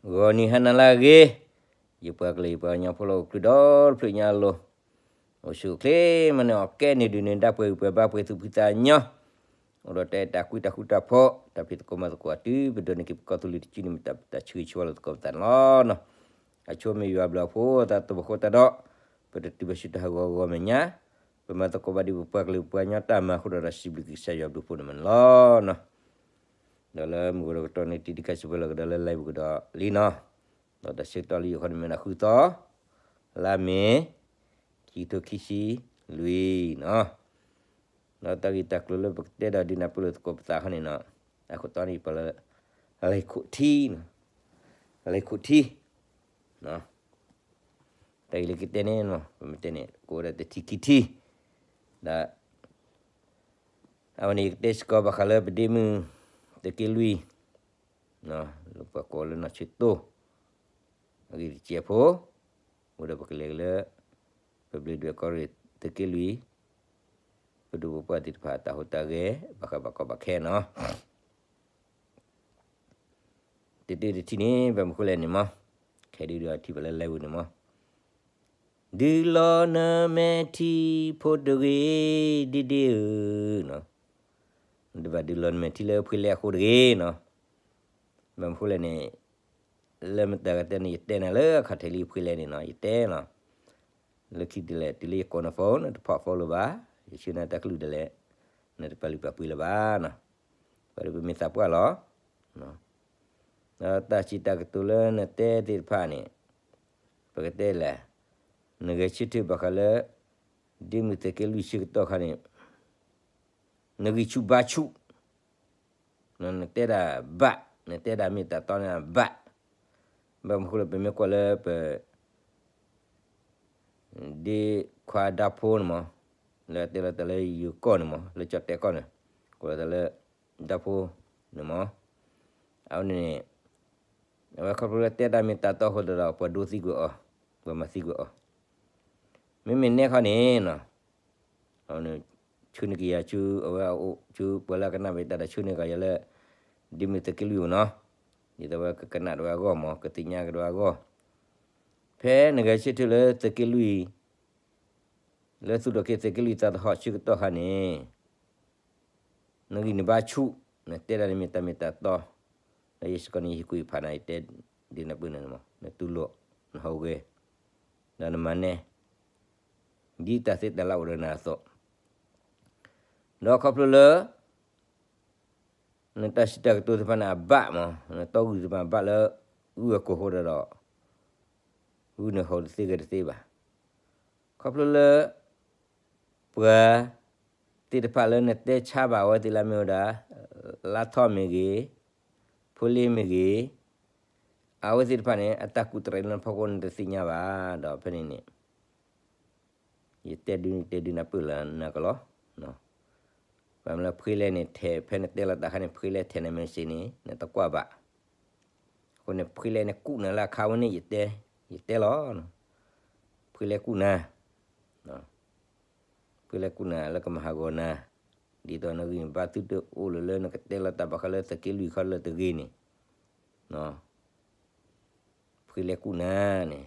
ဂီၤနံၤဟါနၤလၢအဂ့ၤ, ယပှၤကလုာ်ယပှၤကညီဖိလၢအိၣ်ချုးဒီတဖျၢၣ်ညါအလိၤ, အိၣ်ဆူၣ်အိၣ်ချ့မးန့ၣ် အီၣ်ကဲန့ၢ်ဒုးန့ၢ်ဒါပှဲၤဂံၢ်ပှဲၤဘါပှဲၤသူၣ်ဖှံသးညီ, အိၣ်ဒီးတၢ်အဲၣ်တၢ်ကွံတၢ်ဃူတၢ်ဖိး တၢ်ဖံးသကိးမၤသကိးအတု ပဒိးန့ၢ်က့ၤပကီၢ်သူလ့ၤတစုန့ၣ် မ့ၢ်တၢ်ပတၢ်ဆၢဂ့ၤဆၢဝါလိာ်သကိးပသးန့ၣ်လီၤ. အဆိမ့ၢ်ယွၤဘျုးအဖိအသးတဘိဃိတၢ်ဒီး ပတတုၤဘၣ်ဆူတၢ်ဟးဂီၤဂီၤမဲာ်ညါ, ပမၤသကိးဘၣ်ဒ်ပပှၤကလုာ်ပှၤကညီတၢ်မၤအဃိဒီး ဒီးစံးဘျုးက့ၤကစၢ်ယွၤဘျုးဖှိၣ်န့ၣ်မးန့ၣ်လီၤ. ဒီးလၢမုၢ်ကီၤဒီးကတီၢ်န့ၣ် တံၤဒံးခါစံးပှဲၤလီၤကဒီးလၢ live ပူၤကဒီးလံနီၤ, ဒီးတၢ်ဆၢကတီၢ်လၢယိၤခီန့ၣ်မ့ၢ်နၢ်ဃုသီ, လါမ့ၤ, ခံကထိခံဆံလွံၢ်နီၤ, ဒီးတၢ်ဂ့ၢ်တၢ်ကျိၤလၢပကတဲဒီးဒုးနၢ်ပၢၢ်လိာ်သကိးပသးခီန့ၣ်နီၤ, အခိၣ်တီန့ၣ်ပှၤလၢ လဲၤခိၣ်ထံ, လဲၤခိၣ်ထံ တၢ်ဂ့ၢ်လၢကတဲန့ၣ် ပမ့ၢ်တဲန့ၣ် ကအိၣ်ဒီးတထံၣ်ခံထံၣ်, ဒီး အဝဲန့ၣ်ယကတဲစ့ၢ်ကီးဘၣ်ဃးလၢပဒ့မုၣ်သုးက့လွံၢ်, လၢပှၤကိးလၢနီၢ်ဆံတိၢ်, အဂ့ၢ်တစဲးဖိ, အိၣ်ဒီးပကလဲၤလၢ ပဘျ့ဒွဲၣ်ကီၢ်ရ့ၣ်သုးက့လွံၢ်, ပဒိၣ်ပပှၢ်သ့ၣ်တဖၣ်တၢ်ဟူးတၢ်ဂဲၤ ဘၣ်ဃးဘၣ်ကီဘၣ်ခဲနီၤ. တတုၤတထံၣ်န့ၣ် ဘၣ်မနုၤဃိလဲၣ်န့ၣ်မး, ခဲဒုးဒီးထံၣ်ဘၣ်လၢ live ပူၤန့ၣ်မး, ဒုးလီၤနမဲာ်ထံဖိတဂ့ၤ, ဒ့ဒ့ဧၢ, တဘၣ်ဒုးလီၤနမဲာ်ထံလၢဖှ့လဲအဃိတဂ့ၤနီၤ, ဘၣ်မနုၤဃိလဲၣ်န့ၣ်, လၢမတၤကတဲန့ၣ် ယတဲနၤလၢအခီၣ်ထံးလံဖှ့လဲန့ၣ်နီၤ, ယတဲလီၤ လၢခံဒ်လဲၣ် တုၤလၢယကိးန phone နတဖီၣ် phone လၢၤဘၣ်, ယဆှၢနၤတၢ်ကလုၢ်ဒ်လဲၣ်, နတပာ်လုၢ်ပာ်ပှ့ၤလၢၤဘၣ်နီၤ, ပှၤဒီးပမ့ၢ်သးပှၢ်လီၤ, ဒီးတၢ်စံးတၢ်ကတိၤလၢနတဲသ့ၣ်တဖၣ်န့ၣ်, ပကတဲလဲၣ်, နဂဲၤဆၢထၢၣ်ဘၣ်ဃးလၢ ဒ့မုၣ်သုးက့လွံၢ်ဆၢကတီၢ်ခါန့ၣ်, နဂံၢ်ဆူၣ်ဘါဆူၣ် နတဲဒၣ်ဘၣ်, နတဲဒၣ်မ့ၢ်တၢ်တီန့ၣ်ဘၣ်, ဘၣ်မနုၤဃိလၢပမ့ၢ်ကွၢ်လၢပ ဒ့ခွါဒါဖိန့ၣ်မး, လၢအတဲလီၤတၢ်လၢယိၤကီၢ်န့ၣ်မး လၢကၠီၣ်တဲာ်ကီၢ်န့ၣ်, ကိးလီၤတၢ်လၢ ဒါဖိန့ၣ်မး, အဝဲန့ၣ်န့ၣ်, အဝဲခီဖျိလၢတဲတၢ်မ့ၢ်တၢ်တီအဃိသတးဒီး ပှၤဒိသံကွံာ်အီၤ, ပှၤမၤသံကွံာ်အီၤ, မ့မ့ၢ်နဲခီန့ၣ်နီၤ, အဝဲန့ၣ် ဆှၢန့ၢ်က့ၤယၤဆူ အဝဲအအိၣ်ဆူ ပှၤလၢအကနၣ်ဘၣ်တၢ်ဒီးဆှၢန့ၢ်က့ၤယၤလၢ ဒ့မုၣ်သုးက့လွံၢ်အအိၣ်နီၤ, ဒ်သိးဝဲကကနၣ်တဝဲအဂီၢ်မး ကသ့ၣ်ညါကဒီးအဂီၢ်, ဖဲနဂဲၤဆၢထၢၣ်လၢသုးက့လွံၢ် လၢသူၣ်ထီၣ်က့ၤသုးက့လွံၢ်သးသဟီၣ်ဆၢကတီၢ်ခါန့ၣ်, နဂံၢ်နဘါဆူၣ်, နတဲဒၣ်န့ၣ်မ့ၢ်တၢ်မ့ၢ်တၢ်တီ, ဒီးယဲစ့ၢ်ကီးန့ၣ် ယဟ့ၣ်ကူၣ်ဟ့ၣ်ဖးနၤ ယတဲဒ်နၢ်ပၢၢ်န့ၣ်မး နတူၢ်လိာ်, နဟူးဂဲၤ, ဒီးနမၤနဲ, ဒ်တၢ်သ့တၢ်လၢအိၣ်ဒီးနၤအသိး, ဒီးခီဖျိလၢ နတၢ်စံးတၢ်ကတိၤသ့ၣ်တဖၣ်န့ၣ်အဘၣ်မး, နတီဂုၢ်သ့ၣ်တဖၣ်ဘၣ်လၢ ဂုၢ်အကိာ်ဃိဒီးဒီး, ဂုၢ်န့ၣ်ဟီၣ်တသ့ဂဲၤတသ့ဘၣ်. ခီဖျိလၢ ပှၤသ့ၣ်တဖၣ်လၢနတဲဆါဘၣ်အဝဲသ့ၣ်လၢမ့ၢ်ဝဲဒၣ် လါထီၣ်မ့ၢ်ဂ့ၤ, ဖိလ့မ့ၢ်ဂ့ၤ, အဝဲသ့ၣ်တဖၣ်န့ၣ် အတၢ်ကူၣ်တရံးလၢနဖီခိၣ်နတသ့ၣ်ညါဘၣ်, ဒီးဖဲန့ၣ်န့ၣ် ယတဲဒုးနၢ်ပၢၢ်လၢနကလီၤ. ဘၣ်မနုၤလၢဖှ့လဲၣ်န့ၣ် ထဲးဖဲနတဲလီၤတၢ်ခါန့ၣ် ဖှ့လဲၣ်ထဲးနမဲာ်စ့န့ၣ် နတကွၢ်ဘၣ်. အဃိန့ၣ် ဖှ့လဲၣ်န့ၣ်ကူၣ်နၤလၢအခါဝဲန့ၣ် ယတဲ, ယတဲလီၤ. ဖှ့လဲၣ်ကူၣ်နၤ, ဖှ့လဲၣ်ကူၣ်နၤလၢကမၤဟးဂီၤနၤ, ဒ်သိးနဂံၢ်နဘါသုတအိၣ်လၢၤလၢနကတဲလီၤတၢ်ဘၣ်ဃးလၢသုးက့လွံၢ်ခီလၢတဂ့ၤန့ၣ် ဖှ့လဲၣ်ကူၣ်နၤန့ၣ်,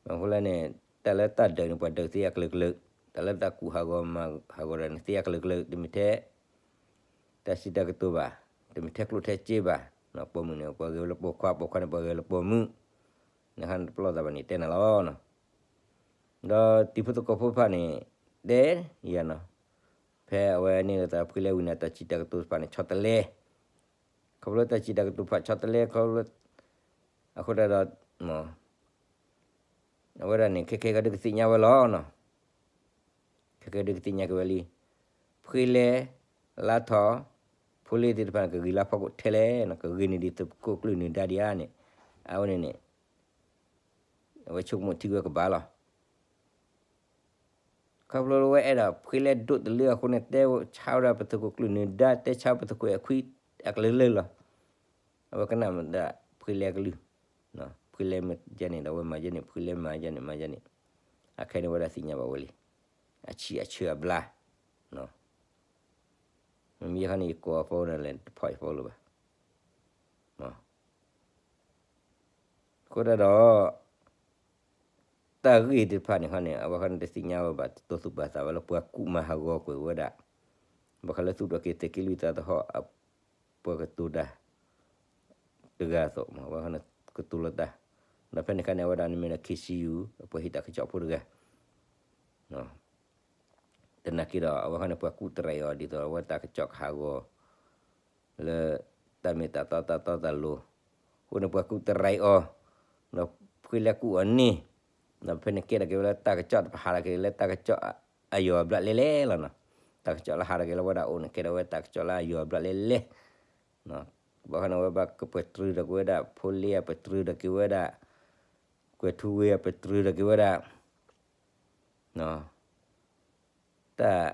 ဘၣ်မနုၤဃိလဲၣ်န့ၣ် တၢ်လၢတၢ်ဒုးန့ၣ် ပှၤဒုးသ့အကလုာ်ကလုာ်, တၢ်လၢတၢ်ကူၣ်ဟးဂီၤမၤဟးဂီၤတၢ်န့ၣ် သ့အကလုာ်ကလုာ်, တမ့ၢ်ထဲ တၢ်စံးတၢ်ကတိၤဘၣ်, တမ့ၢ်ထဲကျိၣ်ထဲစ့ဘၣ်, ပိာ်မုၣ်န့ၣ် ပှၤဂဲၤလၢပိာ်ခွါ, ပိာ်ခွါန့ၣ် ပှၤဂဲၤလၢပိာ်မုၣ်, နဟါနတပလီၢ်သးဘၣ်န့ၣ် တဲနၤလီၤ. ဒီးတံၤဖိသကိးဖိတဖၣ်န့ၣ် တဲယၤနီၤ, ဖဲအဝဲန့ၣ်လၢသးဖှ့လဲၣ်ဝံၤန့ၣ် တၢ်စံးတၢ်ကတိၤတဖၣ်န့ၣ် ဆီတလဲ, ခီဖျိတၢ်စံးတၢ်ကတိၤတဖၣ်ဆီတလဲ ခီဖျိ အဃိတၢ်ဒီး အဝဲဒၣ်န့ၣ် ခဲကဲကဒီးကသ့ၣ်ညါဝဲလီၤနီၤ. ခဲကဲဒုးကသ့ၣ်ညါက့ၤဝဲလံ. ဖှ့လဲၣ်, လါထီၣ်, ဖိလ့သ့ၣ်တဖၣ်န့ၣ် ကဂ့ၤလၢဖီခိၣ်ထဲလဲၣ်နီၤ, ကဂ့ၤန့ၢ်ဒံးသုးခိၣ်ကျၢၢ်နၢၤဒါဒံးဧါန့ၣ်, အဝဲန့ၣ်န့ၣ် အဝဲဆိကမိၣ်ထံဝဲကဘၣ်လီၤ. ခီဖျိလၢဝဲအဲၣ်ဒိးဖှ့လဲၣ်ဒိၣ်တလၢအဃိန့ၣ် တဲဆါဝဲဒၣ်ပသုးခိၣ်ကျၢၢ်နၢၤဒါ, တဲဆါဝဲပသုးခိၣ်အဲၣ်ခွံအကလုာ်ကလုာ်လီၤ. အဝဲကနၣ်မ့ၢ်ဒၣ်ဖှ့လဲၣ်ကလုၢ်, ဖှ့လဲၣ်မ့ၢ်ယဲန့ၣ်ဒီး အဝဲမၤယဲန့ၣ်, ဖှ့လဲၣ်မၤယဲန့ၣ် မၤယဲန့ၣ်, အခဲန့ၣ်ဝဲဒၣ်သ့ၣ်ညါဘၣ်ဝဲလံ. အဆံးအဆၢအဘျါ, မ့မ့ၢ်ယဲခါန့ၣ် ယကိးအ phone န့ၣ်လဲၣ် တဖီၣ်ယ phone လၢၤဘၣ်. အဃိဒၣ်ဒီး တၢ်ဂ့ၢ်သ့ၣ်တဖၣ်န့ၣ်ခီန့ၣ် အဝဲခီန့ၣ်တသ့ၣ်ညါဝဲဘၣ် တတိသူၣ်ပာ်သးဘၣ်လၢပှၤကူၣ်မၤဟးဂီၤကွံာ်ဝဲဒၣ် ဘၣ်ဃးလၢသုးဒိၣ်က့ၤသုးက့လွံၢ်သးသဟီၣ် ပှၤကတိၤတၢ် တဂၤအသိး အဝဲခီန့ၣ်ကတိၤလီၤတၢ် ဒီးဖဲန့ၣ်ခါန့ၣ် အဝဲဒၣ်န့ၣ်မ့ၢ်ဒီး ခ့ၡံယူၣ် အပှၤဟံးတၢ်ကစီၣ်ဖိတဂၤ သနာ်က့ဒီး အဝဲခီန့ၣ် ပှၤကူၣ်တရံးအီၤဒ်သိးအဝဲတၢ်ကစီၣ်ကဟးဂီၤ လၢတၢ်မ့ၢ်တၢ်တီတၢ်တီတၢ်လိၤ, အဃိန့ၣ်ပှၤကူၣ်တရံးအီၤ, ဒီးဖှ့လဲကူၣ်အီၤန့ၣ်, ဒီးဖဲန့ၣ်ကဲထီၣ်က့ၤဝဲလၢတၢ်ကစီၣ်တဖၣ်ဟးထီၣ်က့ၤလၢတၢ်ကစီၣ်အယီၤအဘျၣ်လဲလဲလီၤနီၤ, တၢ်ကစီၣ်လၢဟးထီၣ်က့ၤလၢဝဲဒၣ်အိၣ်န့ၣ် ကဲထီၣ်ဝဲတၢ်ကစီၣ်လၢအယီၤအဘျၣ်လဲလဲ, ဘၣ်ဃီန့ၣ်ဝဲဘၣ်ကပှဲၤတြူးထီၣ်က့ၤဝဲဒၣ် ဖိလ့အပှဲၤတြူးထီၣ်က့ၤဝဲဒၣ်, ကွဲၤထူဝ့အပှဲၤတြူးထီၣ်က့ၤဝဲဒၣ် တၢ်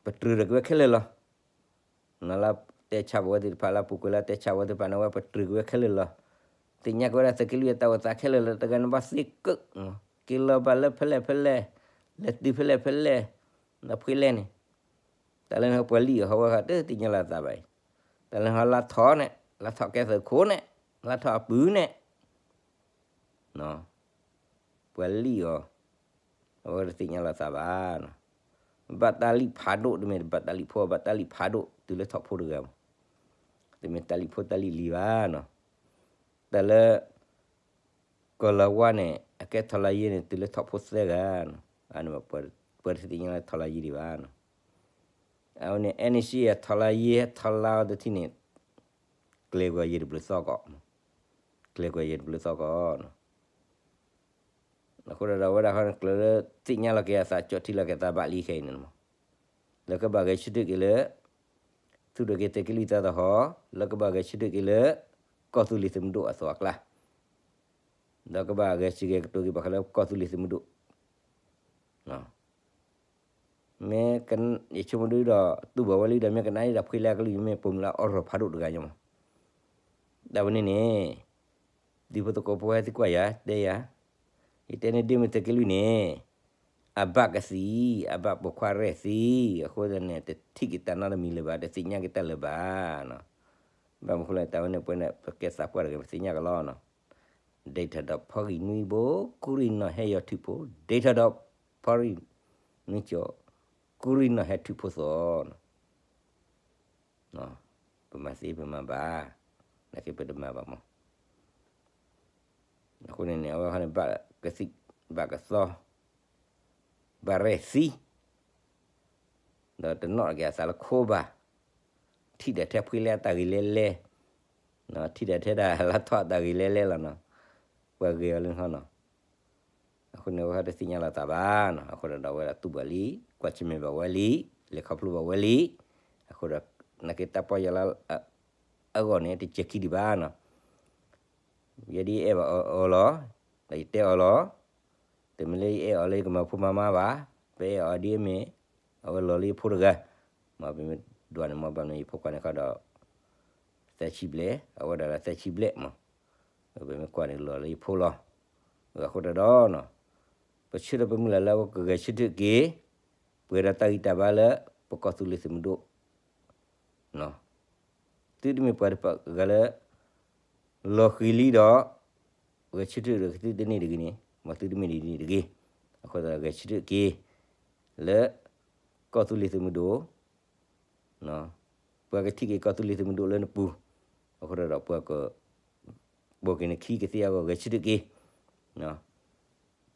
ပတြူးထီၣ်က့ၤဝဲခဲလၢာ်လီၤ. နလၢတဲဆါဘၣ်ဝဲသ့ၣ်တဖၣ် လၢပူၤကွံာ်လၢတဲဆါဝဲသ့ၣ်တဖၣ်န့ၣ် ဝဲပတြူးက့ၤဝဲခဲလၢာ်လီၤ. သ့ၣ်ညါက့ၤဝဲဒၣ်သုးက့လွံၢ်အတၢ်အိၣ်သးခဲလၢာ်လီၤ. တဂၤန့ၣ်ဘၣ်သ့ကၢၣ်, က့ၤလီၤဘၣ်လၢဖဲလဲၣ်ဖဲလဲၣ်, လဲၤတုၤဖဲလဲၣ်ဖဲလဲၣ်, ဒီးဖှ့လဲန့ၣ်, တၢ်လၢနဟဲပှၤလံၣ်အီၤဟီဝဲဃီ တသ့ၣ်ညါလီၤသးဘၣ်အံၤ, တၢ်လၢနဟဲလါထီၣ်န့ၣ် လါထီၣ်ကဲသုးခိၣ်န့ၣ်, လါထီၣ်အပုၢ်န့ၣ် ပှၤလံၣ်အီၤ, အဝဲတသ့ၣ်ညါလီၤသးဘၣ်နီၤ. ဘၣ်တၢ်လံၣ်ဖးဒိၣ် တမ့ၢ်ဘၣ်တၢ်လံၣ်ဖိ ဘၣ်တၢ်လံၣ်ဖးဒိၣ် တုၤလၢထီၣ်ဖိတဂၤမး, တမ့ၢ်တၢ်လံၣ်ဖိတၢ်လံၣ်လံၤဘၣ်နီၤ. တၢ်လၢ ကီၢ်လၤဝါန့ၣ် အကဲထီလါယ့န့ၣ် တုၤလၢထီၣ်ဖိသၢဂၤနီၤ, ပှၤတသ့ၣ်ညါလၢထီလါယ့ဒံးဘၣ်နီၤ. အဝဲန့ၣ် NCA ထီလါယ့ ထီလါအီၤတထံၣ်န့ၣ် ကျဲၤကွံာ်ယံၤတဘျုးသီကီး, ကျဲၤကွံာ်ယံၤတဘျုးသီကီးနီၤ. အဃိဒီးဝဲဒၣ်ခီန့ၣ် ကျဲၤလၢသ့ၣ်ညါလီၤက့ၤအသး ကၠီၣ်ထံလီၤက့ၤအသးဘၣ်လံခဲအံၤန့ၣ်မး, လၢကဘၣ်ဂဲၤဆၢထၢၣ်က့ၤလၢ သုးဒိၣ်က့ၤသုးက့လွံၢ်သးသဟီၣ်, လၢကဘၣ်ဂဲၤဆၢထၢၣ်က့ၤလၢ ကီၢ်သူလ့ၤသုးမုၢ်ဒိၣ်အသိးအကျါ, ဒီးကဘၣ်ဂဲၤဆၢထၢၣ်က့ၤကတိၤက့ၤဘၣ်ဃးလၢကီၢ်သူလ့ၤသုးမုၢ်ဒိၣ် မ့ၢ် ယဆိကမိၣ်ဒုဒီး တူၢ်ဘၣ်ဝဲလံဒီး မ့ၢ်ကနၣ်ဒ်ဒီးဖှ့လဲအကလုၢ် မ့ၢ်ပိာ်မုၣ်လၢအီရီၣ်ဖးဒိၣ်တဂၤညါမး. တၢ်ဝဲန့ၣ်န့ၣ် ဒ်ဖိသကိးဖိဟဲသံကွၢ်ယၤ တဲယၤ, ယတဲန့ၣ်ဒ့မုၢ်သုးက့လွံၢ်န့ၣ် အဘၣ်ကသံ, အဘၣ်ပိာ်ခွါရဲၣ်သံ, အဃိသတးန့ၣ် တထံၣ်က့ၤတၢ်နီတမံၤလၢၤဘၣ်, တသ့ၣ်ညါက့ၤတၢ်လၢၤဘၣ်နီၤ. ဘၣ်မနုၤဃိလဲၣ် တၢ်ဝဲန့ၣ် ပဝဲန့ၣ် ပကဲသးပှၢ်တဂ့ၤ ပသ့ၣ်ညါကလီနီၤ. ဒ့ထီၣ်ဒီးဖီဂံၢ်နွံဘိ, ကူရံနီၣ်ဟဲယီၤထုးဖိ, ဒ့ထီၣ်ဒီးဖီဂံၢ်နွံကၠိ, ကူရံနီၣ်ဟဲထုးဖိသီနီၤ. ပမၤသ့ပမၤဘၣ်, နာ်က့ပတမၤဘၣ်မး. အဃိန့ၣ်န့ၣ် အဝဲခီန့ၣ် ဘၣ်ကသံၣ်, ဘၣ်ကသီ, ဘၣ်ရဲၣ်သံ, ဒီးတနီၣ်က့ၤအသးလၢခိဘၣ်, ထံၣ်ဒၣ်ထဲဖှ့လဲအတၢ်ဂ့ၤလဲလဲ, ထံၣ်ဒၣ်ထဲဒၣ်လါထီၣ်အတၢ်ဂ့ၤလဲလဲလီၤနီၤ. ပှၤဂ့ၤအီၤလၢနဟီနီၤ. အဃိန့ၣ် အဝဲတသ့ၣ်ညါလီၤသးဘၣ်နီၤ. အဃိဒီး ဒီးဝဲဒၣ်တူၢ်ဘၣ်လံ, ကွၢ်ဆၢၣ်မဲာ်ဘၣ်ဝဲလံ, လဲၤခီဖျိဘၣ်ဝဲလံ. အဃိဒီး နာ်က့တၢ်ပီၢ်ယၢ်လၢ အဂီၢ်န့ၣ် တစဲးခံဒံးဘၣ်နီၤ. ယဲဒ်ယအဲၣ်ဘၣ်အီၤလီၤ, ဒီးယတဲအီၤလီၤ. တမ့ၢ်လၢယအဲၣ်အီၤလၢယကမၤဖိမၤမါဘၣ်, ပအဲၣ်အီၤဒ်အမ့ၢ် အဝဲလီၤလၢယဖိတဂၤ. မ့ၢ်ပမ့ၢ်ဒွးန့ၣ် မ့ၢ်ဘၣ်န့ၣ် ယဖိခွါန့ၣ်ခီဒီး သၢဆံဘျဲၣ်, အဝဲဒၣ်လၢသၢဆံဘျဲၣ်မး. ပမ့ၢ်ကွၢ်န့ၣ်လီၤလၢယဖိလီၤ. အဃိတၢ်ဒီးနီၤ, ပဆၢထၢၣ်ပမုၢ်လၢ်လၢအဝဲကဂဲၤဆၢထၢၣ်က့ၤ ပှဲၤဒီးတၢ်ဂံၢ်တၢ်ဘါလၢ ပကီၢ်သူလ့ၤသုးမုၢ်ဒိၣ် သုတမ့ၢ်ပှၤတဖၣ်ဂၤလၢ လီၤဃံၤလံဒီး ဂဲၤဆၢထၢၣ်ဒီးသုတန့ၢ်တဂ့ၤန့ၣ်, မ်သုတမ့ၢ်ဒ်န့ၣ်တဂ့ၤ. အဃိသတးဂဲၤဆၢထၢၣ်က့ၤ လၢ ကီၢ်သူလ့ၤသုးမုၢ်ဒိၣ်, ပှၤကထံၣ်က့ၤကီၢ်သူလ့ၤသုးမုၢ်ဒိၣ်လၢနပူၤ, အဃိဒီးပှၤက ပိာ်က့ၤနခံကသ့အဂီၢ် ဂဲၤဆၢထၢၣ်က့ၤ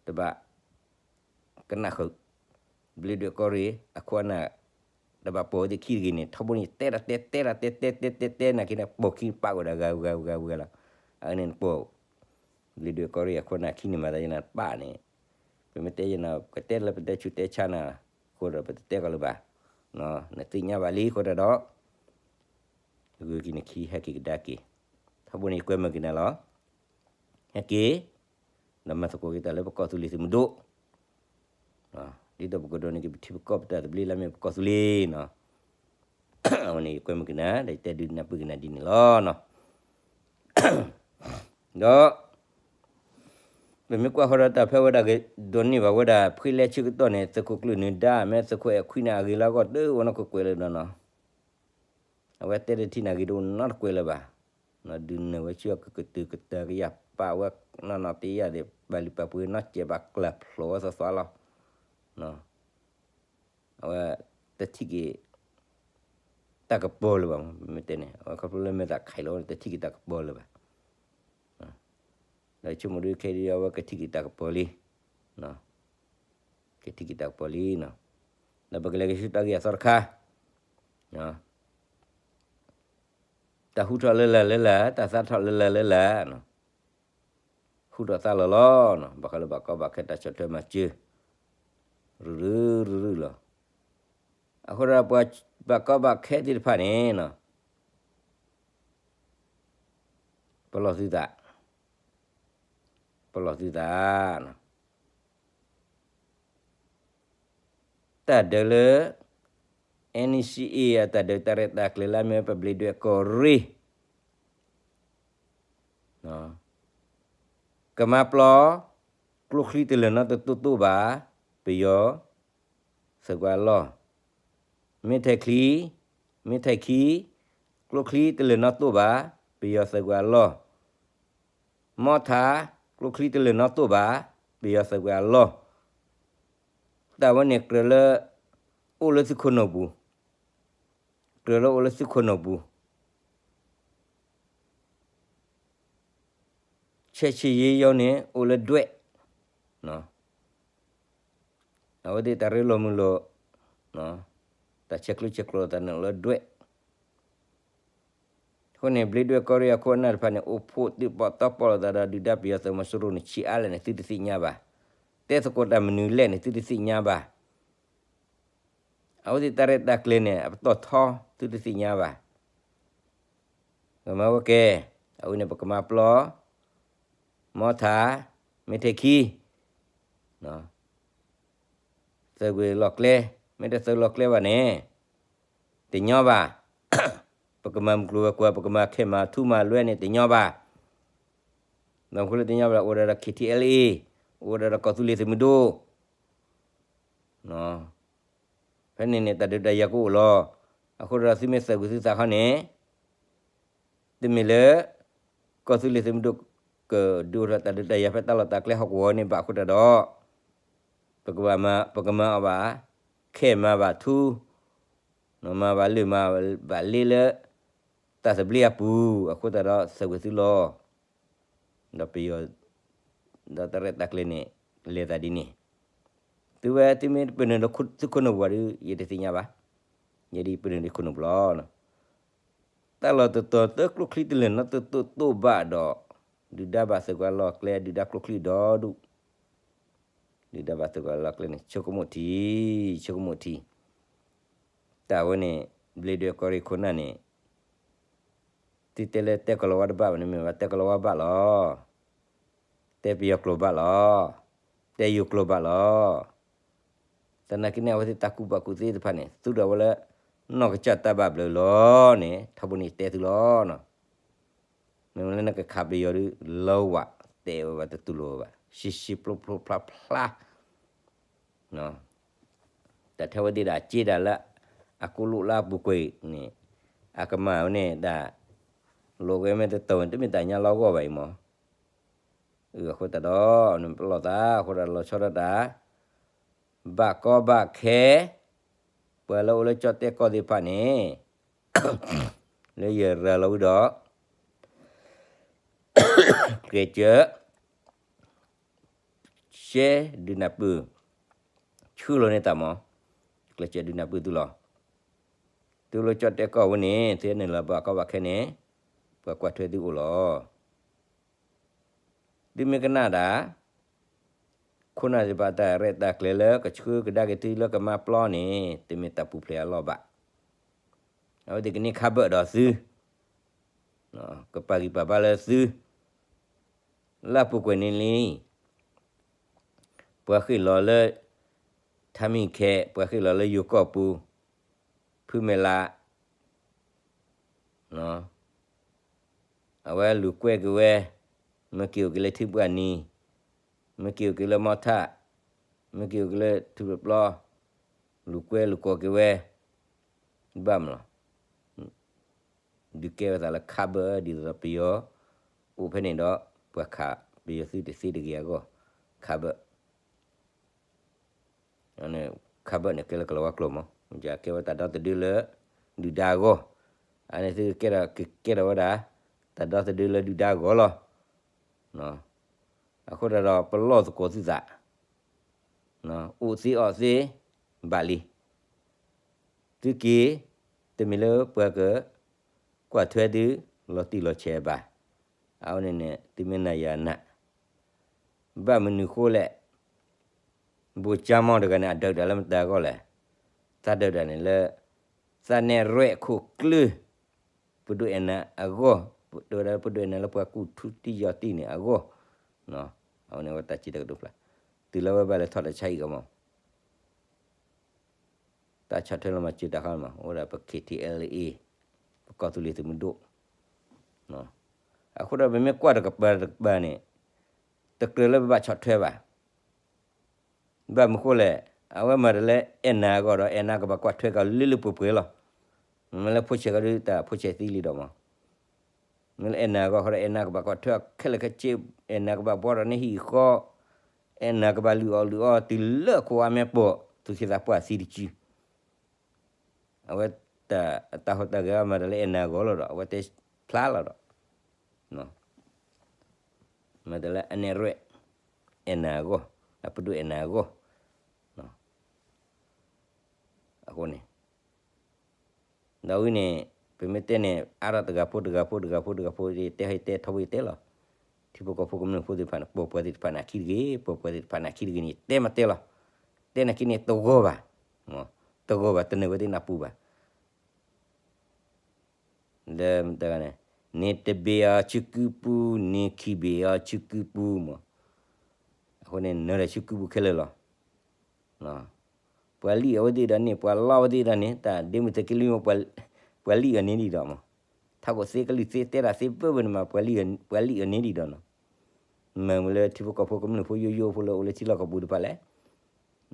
တဘၣ် ကနၣ်ဃုာ်, ဘျ့ဒွဲၣ်ကီၢ်ရ့ၣ် အခိၣ်အနၢ် တဘၣ်ပိာ်ဝဲသ့ၣ်ခံတဂ့ၤန့ၣ် ထီဘိန့ၣ် တဲဒၣ်တဲ တဲဒၣ်တဲ တဲတဲတဲတဲ နာ်က့န့ၣ် ပိာ်ခံပာ်ဝဲဒၣ်ဂၤဂၤဂၤဂၤလီၤ. အန့ၣ်နပိာ် ဘျ့ဒွဲၣ်ကီၢ်ရ့ၣ်အခိၣ်အနၢ်ခံန့ၣ် မၤသးယနၤပာ်န့ၣ်, ပမ့ၢ်တဲယနၤ ကတဲလၢပတဲဆူးတဲဆါနၤ, အဃိဒီးပတတဲကီးလၢၤဘၣ်, နသ့ၣ်ညါဘၣ်လံအဃိတၢ်ဒီး ဂုာ်က့ၤနခံဟဲက့ၤကဒါက့ၤ, ထီဘိန့ၣ်ယကွဲမုာ်က့ၤနၤလီၤ. ဟဲက့ၤ ဒီးမၤသကိးက့ၤတၢ်လၢပကီၢ်သူလ့ၤသုးမုၢ်ဒိၣ်, ဒ်သိးပကဒိးန့ၢ်က့ၤပထံပကီၢ်ပတၢ်သဘျ့လၢမ့ၢ်ပကီၢ်သူလ့ၤနီၤ. အဝဲန့ၣ်ယကွဲမုာ်က့ၤနၤ ဒီးယတဲဒုးနၢ်ပၢၢ်က့ၤနၤဒ်န့ၣ်လီၤ. ဒီး ပမ့ၢ်ကွၢ်ဃီဒီးတၢ်ဖဲဝဲဒၣ်ဂ့ၤ ဒိးန့ၢ်ဘၣ်ဝဲဒၣ် ဖှ့လဲဆၢကတီၢ်န့ၣ် သုးခိၣ်ကျၢၢ်နုာ်ဒါ မ့ၢ်သုးခိၣ်အဲၣ်ခွံန့ၣ် အဂ့ၤလၢအဂီၢ်တအိၣ်နီတကွဲးလၢၤဒီးနီၤ. အဝဲတဲတထံၣ်န့ၣ် အဂ့ၤတအိၣ်နီတကွဲးလၢၤဘၣ်. ဒုးနၢၤဝဲဆူအကကတုၤကတၢၢ်ကယၤပာ်ဝဲနီၢ်နီၢ်တယၢ်ဒီး ပာ်လုၢ်ပာ်ပှ့ၤနီၢ်ကဲးဘၣ်ကျၢၤဖျိးဝဲသီသီလီၤ. အဝဲ တထံၣ်က့ၤ တၢ်ကပီၤလၢၤဘၣ်မ့ၢ်တဲန့ၣ် အဝဲခီဖျိလၢမဲာ်သးခဲလီၤ တထံၣ်က့ၤတၢ်ကပီၤလၢၤဘၣ်. ဒီးဆိကမိၣ်ဒုးခဲဒုး အဝဲကထံၣ်က့ၤတၢ်ကပီၤလံ, ကထံၣ်က့ၤတၢ်ကပီၤလံနီၤ. ဒီးပကလဲၤက့ၤဆူတၢ်ဂ့ၢ်အသီတခါ, တၢ်ဟူထီၣ်လၢလၢ်လၢလၢ် တၢ်သါထီၣ်လၢလၢ်လၢလၢ်နီၤ, ဟူထီၣ်သါလီၤလီၤနီၤ, ဘၣ်ဃးလၢဘၣ်ကီဘၣ်ခဲတၢ်ဆီၣ်ထွဲမၤစၢၤ ရုၢ်ရုၢ်ရုၢ်ရုၢ်လီၤ. အဃိဒီးပှၤဘၣ်ကီဘၣ်ခဲသ့ၣ်တဖၣ်န့ၣ်နီၤ ပလီၢ်သုသး, ပလီၢ်သုသးနီၤ. တၢ်ဒုးလၢ NCA အတၢ်ဒုးတၢ်ရဲၣ်တၢ်ကျဲၤလၢအမ့ၢ်ဝဲပဘျ့ဒွဲၣ်ကီၢ်ရ့ၣ် ကမၤပျီ ကျိချံတလၢာ်နီတတိတိဘၣ် ပယီၤသုးကွၢ်လီၢ်, မ့ၢ်ထဲးချံ, မ့ၢ်ထဲးခံ, ကျိချံတလၢာ်နီတိဘၣ် ပယီၤသုးကွၢ်လီၢ်, မီထး, ကျိချံတလၢာ်နီတိဘၣ် ပယီၤသုးကွၢ်လီၢ်. တၢ်ဝဲန့ၣ်ကြၢးလၢ အိၣ်လၢသုးခိၣ်နူာ်ပူၤ, ကြၢးလၢအိၣ်လၢသုးခိၣ်နူာ်ပူၤ ဆဲးဆံယ့ယီန့ၣ် အိၣ်လၢဒွဲၣ်, အဝဲသ့ၣ်တၢ်ရ့လိာ်မုာ်လိာ်, တၢ်ဆဲးကျၢဆဲးကျိးသးန့ၣ်အိၣ်လၢဒွဲၣ်. အဃိန့ၣ် ဘျ့ဒွဲၣ်ကီၢ်ရ့ၣ်အခိၣ်အနၢ်တဖၣ်န့ၣ် အိၣ်ဖှိၣ်သုးပီၣ်တီပီၣ်လိာ်သးဒီး ဒုၣ်ဒါပယီၤသုးမီၤစိရိၤန့ၣ် ဆံးအါလဲၣ်န့ၣ် သုတသ့ၣ်ညါဘၣ်. တဲသကိးတၢ်မနုၤလဲၣ်န့ၣ် သုတသ့ၣ်ညါဘၣ်. အဝဲသ့ၣ်တၢ်ရဲၣ်တၢ်ကျဲၤန့ၣ် အပတီၢ်ထီ သုတသ့ၣ်ညါဘၣ်. ကမၤဝဲကဲ, အဝဲန့ၣ်ပကမၤပျီ, မီထး, မ့ၢ်ထဲးခံ, သုးကွံာ်လီၢ်ကျဲ, မ့ၢ်တသုးလီၢ်ကျဲဘၣ်န့ၣ် တညီဘၣ်. ပကမၤမုၢ်ကျိၤဝဲၤကွာ် ပကမၤခဲမၤထူမၤလွဲန့ၣ် တညီဘၣ်. ဘၣ်မနုၤဃိလၢတညီဘၣ်လဲၣ် အိၣ်ဝဲဒၣ်ဒီး KTLA, အိၣ်ဝဲဒၣ်ဒီးကီၢ်သူလ့ၤသုးမုၢ်ဒိၣ် ဖဲန့ၣ်န့ၣ် တၢ်ဒုးတၢ်ယၤကအိၣ်လီၤ. အဃိဒီးသုမ့ၢ်သုးကွံာ်သုသးခီန့ၣ် တမ့ၢ်လၢ ကီၢ်သူလ့ၤသုးမုၢ်ဒိၣ် ကဒုးအိၣ်ထီၣ်တၢ်ဒုးတၢ်ယၤဖဲတၢ်လီၢ်တၢ်ကျဲဟီၣ်ကဝီၤန့ၣ်ဘၣ်အဃိတၢ်ဒီး ပကဘၣ်မၤ ပကမၤအီၤဘၣ် ခဲမၤဘၣ်ထူ, မၤဘၣ်လၢၢ်မၤဘၣ်လ့လၢ တၢ်သဘျ့အပူၤ အဃိတၢ်ဒီးသုးကွံာ်သုလီၤ. ဒီးပယီၤ ဒီးတၢ်ရဲၣ်တၢ်ကျဲၤန့ၣ် လဲၤသးဒ်န့ၣ်, သုဝဲသုမ့ၢ်ပနုာ်လၢသုးခိၣ်နူာ်ပူၤဒီး ယတသ့ၣ်ညါဘၣ်. ယဲဒ်ပနုာ်လၢခိၣ်နူာ်ပူၤလီၤ. တၢ်လီၢ်တတီၤတကျိချံတလၢာ်နီတတိတိဘၣ်ဒီး ဒုၣ်ဒါဘၣ်သုးကွၢ်လီၢ်ကျဲ ဒုၣ်ဒါကျိချံဒီဒူၣ်, ဒုၣ်ဒါဘၣ်သုးကွၢ်လီၢ်ကျဲန့ၣ် ဆိကမိၣ်ထံ, ဆိကမိၣ်ထံ. တၢ်ဝဲန့ၣ် ဘျ့ဒွဲၣ်ကီၢ်ရ့ၣ်ခိၣ်နၢ်န့ၣ် သုတဲလၢတဲကီၢ်လီၤဝါတဘၣ်ဘၣ်န့ၣ် မ့ၢ်ဘၣ်တဲကီၢ်လီၤဝါဘၣ်လီၤ. တဲပယီၤကျိာ်ဘၣ်လီၤ. တဲယိၤကျိာ်ဘၣ်လီၤ. သနာ်က့န့ၣ် အဝဲသ့ၣ်တၢ်ကူၣ်ဘၣ်ကူၣ်သ့သ့ၣ်တဖၣ်န့ၣ် သူဒီးဝဲလၢ နီၢ်ကစၢ်တၢ်ဘၣ်ဘျုးလီၤန့ၣ် ထီဘိန့ၣ်တဲသုလီၤ. မ့ၢ်လၢနကခးပယီၤဒုး လီဝး တဲဝဲဘၣ်တတူၢ်လိာ်ဝဲဘၣ် ရှံရှံပျိပျိဖျါဖျါ တၢ်ထဲဝဲသ့ၣ်ဒၣ်စ့ဒၣ်လၢ အကူလိာ်လၢအပူၤကွံာ်န့ၣ် အကမၤဝဲန့ၣ်ဒၣ် လိာ်ကွဲမ့ၢ်တတီၤ တမ့ၢ်တၢ်ညါလီၤဂီၢ်ဘၣ်အံၤမး. အဃိသတးဒီး နပလီၢ်သး အဃိဒီးလီၤဆီဒၣ်တၢ် ဘၣ်ကီဘၣ်ခဲ ပှၤလၢအိၣ်လၢကၠီၣ်တဲၣ်ကီၢ်သ့ၣ်တဖၣ်န့ၣ် လၢယရၤလီၤဝံၤဒီး ကျဲးစၢး ရှဲဒုးနၢ်ပၢၢ် ဆှၢလီၤန့ၢ်တၢ်မး ကျဲးစၢးဒုးနၢ်ပၢၢ်သုလီၤ. သုလၢကၠီၣ်တဲၣ်ကီၢ်ဝဲန့ၣ် သုနုာ်လီၤဘၣ်ကီဘၣ်ခဲန့ၣ် ပှၤကွၢ်ထွဲသုအိၣ်လီၤ. သုမ့ၢ်ကနၣ်ဒၣ် ခိၣ်နၢ်သ့ၣ်တဖၣ်တၢ်ရဲၣ်တၢ်ကျဲၤလၢကဆှၢကဒါက့ၤသုလၢကမၤပျီန့ၣ် တမ့ၢ်တၢ်ပူၤဖျဲးအလီၢ်ဘၣ်. အဝဲသ့ၣ်ကန့ၢ်ခါဘၢၣ်ဒီးသု ကပာ်ဂံၢ်ပာ်ဘါလၢသု လၢအပူၤကွံာ်န့ၣ်လံ ပှၤဃ့ၢ်လီၤလၢ ထါမံၣ်ခဲ ပှၤဃ့ၢ်လီၤလၢယိၤကီၢ်ပူၤ ဖုမဲာ်လး အဝဲလူၤကွဲက့ၤဝဲ မ့ၢ်က့ၤအိၣ်က့ၤလၢထံပှၢ်နံၤ မ့ၢ်က့ၤအိၣ်က့ၤလၢမီထၣ် မ့ၢ်က့ၤအိၣ်က့ၤလၢထူၣ်ဖျိး လူၤကွဲလူၤကိးက့ၤဝဲ ဘၣ်မးလီၤ. ဒုးကဲဝဲသးလၢခးဘၢၣ် ဒ်သိးဒီးပယီၤအိၣ်ဖဲန့ၣ်ဒီး ပှၤခးပယီၤသုးတသ့တဂ့ၤအဂီၢ်, ခးဘၢၣ် ခးဘၢၣ်န့ၣ်ကဲလၢကလၤဝါကျိာ်မး, ကဲဝဲတၢ်ဒီသဒၢလၢ ဒုၣ်ဒါအဂီၢ်, အန့ၣ်သုကကဲထီၣ်ဝဲဒၣ် တၢ်ဒီသဒၢလၢဒုၣ်ဒါအဂီၢ်လီၤ. အဃိသတးဒီးပလီၢ်သကိးသုသး, အိၣ်သ့အီၣ်သ့ ဘၣ်လံ, သုက့ၤ တမ့ၢ်လၢပှၤက ကွၢ်ထွဲသု လီၤတံၢ်လီၤဆဲးဘၣ်. အဝဲန့ၣ်န့ၣ် သုမ့ၢ်နာ်ယၤနာ်, ဘၣ်မနုၤဃိလဲၣ်, ဘိၣ်ကၠါမီၢ်တဂၤန့ၣ် အဒုးတၢ်လၢမတၤအဂီၢ်လဲၣ်, တၢ်ဒုးတၢ်န့ၣ်လၢ သးနဲၣ်ရွဲၣ်ခိၣ်ကျၢၢ် ပဒိၣ်အဲၣ်နၤအဂီၢ်, တဲဝဲဒၣ်ပဒိၣ်အဲၣ်နၤလၢပှၤကူၣ်ထူတံၢ်ယီၤတံၢ်န့ၣ်အဂီၢ်, အဝဲန့ၣ်ဝဲတၢ်စံးတၢ်ကတိၤဖျါ, တုၤလၢဝဲဘၣ်လဲၤထီၣ်တၢ်ဆါဟံၣ်ကီးမး တၢ်ဆီၣ်ထွဲလီၤမၤစၢၤတၢ်ဃီမး အိၣ်ဒၣ်ပ ခ့ထံအဲလ်အ့, ပကီၢ်သူလ့ၤသုးမုၢ်ဒိၣ်, အဃိဒီးပမ့ၢ်ကွၢ်တကပၤတကပၤန့ၣ် တကြၢးလၢပဘၣ်ဆီၣ်ထွဲဘၣ်. ဘၣ်မနုၤဃိလဲၣ်, အဝဲမၤတၢ်လၢအဲၣ်နၤအဂီၢ်ဒီး အဲၣ်နၤကဘၣ်ကွၢ်ထွဲကလၢလၢပှဲၤပှဲၤလီၤ. မ့ၢ်လၢဖိဆဲးကီးဒုးတၢ်ဖိဆဲးသံလံဒီးမး မ့ၢ်လၢအဲၣ်နၤအဂီၢ်ဃီဒီး အဲၣ်နၤကဘၣ်ကွၢ်ထွဲအီၤခဲလၢာ်ခဲဆ့, အဲၣ်နၤကဘၣ်ဘှီထီၣ်န့ၢ်ဟံၣ်ဃီ, အဲၣ်နၤကဘၣ်လုၢ်အီၣ်လုၢ်အီ တုၤလၢခိၣ်အါမဲာ်ပီၢ် သူၣ်က့သးပှၢ်သံတစု. အဝဲတၢ် တၢ်ဟူးတၢ်ဂဲၤအမၤတၢ်လၢအဲၣ်နၤအဂီၢ်လီၤဒီး အဝဲတဲဖျါလီၤဒီး မ့ၢ်တၢ်လၢအနဲၣ်ရွဲၣ် အဲၣ်နၤအဂီၢ်, အပဒိၣ်အဲၣ်နၤအဂီၢ်, အဃိန့ၣ် ဒီးဝံၤန့ၣ် ပမ့ၢ်တဲန့ၣ် အါထီၣ်တဂၤဖိတဂၤဖိတဂၤဖိတဂၤဖိ ယတဲဟဲတဲထီဘိယတဲလီၤ. ထံဖိကီၢ်ဖိကမျၢၢ်ဖိသ့ၣ်တဖၣ်န့ၣ် ပိာ်ပှၤသ့ၣ်တဖၣ်န့ၣ်အခံတဂ့ၤ, ပိာ်ပှၤသ့ၣ်တဖၣ်န့ၣ်အခံတဂ့ၤန့ၣ် ယတဲမးတဲလီၤ. တဲန့ၣ်ခံန့ၣ်တဂီၢ်ဘၣ်, တဂီၢ်ဘၣ် တနၢၤဝဲသ့ၣ်နၢ်ပူၤဘၣ် လၢတဂၤန့ၣ် န့ၣ်တဘ့ၣ်အီၤဆူကုပူၤ, န့ၣ်ခံဘ့ၣ်အီၤဆူကုပူၤမး, အဃိန့ၣ် နၢၤဒီးဆူကုပူၤခဲလၢာ်လီၤ. ပှၤလံၣ်အီၤဝဲသ့ၣ်ဒီးန့ၣ် ပှၤလီအီၤဝဲသ့ၣ်ဒီးန့ၣ် တၢ်ဒ့မုၢ်သုးက့လွံၢ်မး ပှၤလံၣ်အီၤန့ၣ်ဒံးဒီးမး, ထးခိၣ်သ့ကလုၢ်သ့တဲတၢ်သ့ဘၢဘၢန့ၣ်မး ပှၤလံၣ်အီၤန့ၣ်ဒံးဒီးနီၤ, မ့ၢ်မ့ၢ်လၢထံဖိကီၢ်ဖိကမျၢၢ်ဖိယိယိဖိလၢအိၣ်လၢထံလီၢ်ကီၢ်ပူၤတဖၣ်လဲၣ်, ဒီး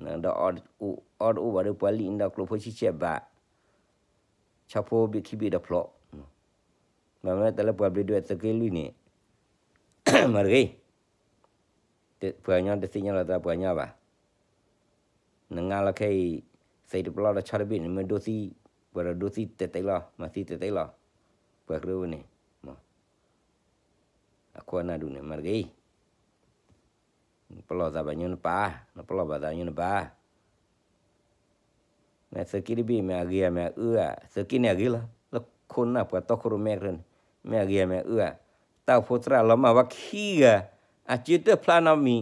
အီၣ်တအိၣ်ဘၣ်ဒီးပှၤလံၣ်န့ၣ်ဒီးကျိၣ်ဖိဆံဆဲးဘၣ် ဆၣ်ဖိဘ့ၣ်ခံဘ့ၣ်ဒီးဖျိး, မ့ၢ်မ့ၢ်တၢ်လၢပှၤဘျ့းဒွဲၣ်သုးက့လွံၢ်န့ၣ် မၤတဂ့ၤ, ပှၤကညီတသ့ၣ်ညါလီၤသးပှၤကညီဘၣ်. နငါလီၤခဲအံၤ သ့ၣ်တပျီဒီးဆီတဘ့ၣ်န့ၣ် မ့ၢ်ဒိသံ, ပှၤဒီးဒိသံတဲာ်တဲာ်လီၤ, မၤသံတဲာ်တဲာ်လီၤ, ပှၤကရၢဝဲန့ၣ်, အခိၣ်အနၢ်ဒူၣ်န့ၣ် မၤတဂ့ၤ, ပလီၢ်သးဘၣ်ညိနပၢ်, နပလီၢ်ဘၣ်သးညိနပၢ် မ့ၢ်သုးက့တဘ့ၣ်မ့ၢ်အဂ့ၤဧါ မ့ၢ်အအၢဧါ, သုးက့န့ၣ်အဂ့ၤလီၤ. လၢခိၣ်နၢ်ပှၤတီခိၣ်ရိၣ်မဲကရၢန့ၣ် မ့ၢ်အဂ့ၤဧါ မ့ၢ်အအၢဧါ, တၢ်အိၣ်ဖှိၣ်သရၣ်လီၤမၢ်ဝဲခံဂၤ အစၢတဖျါနီတမံ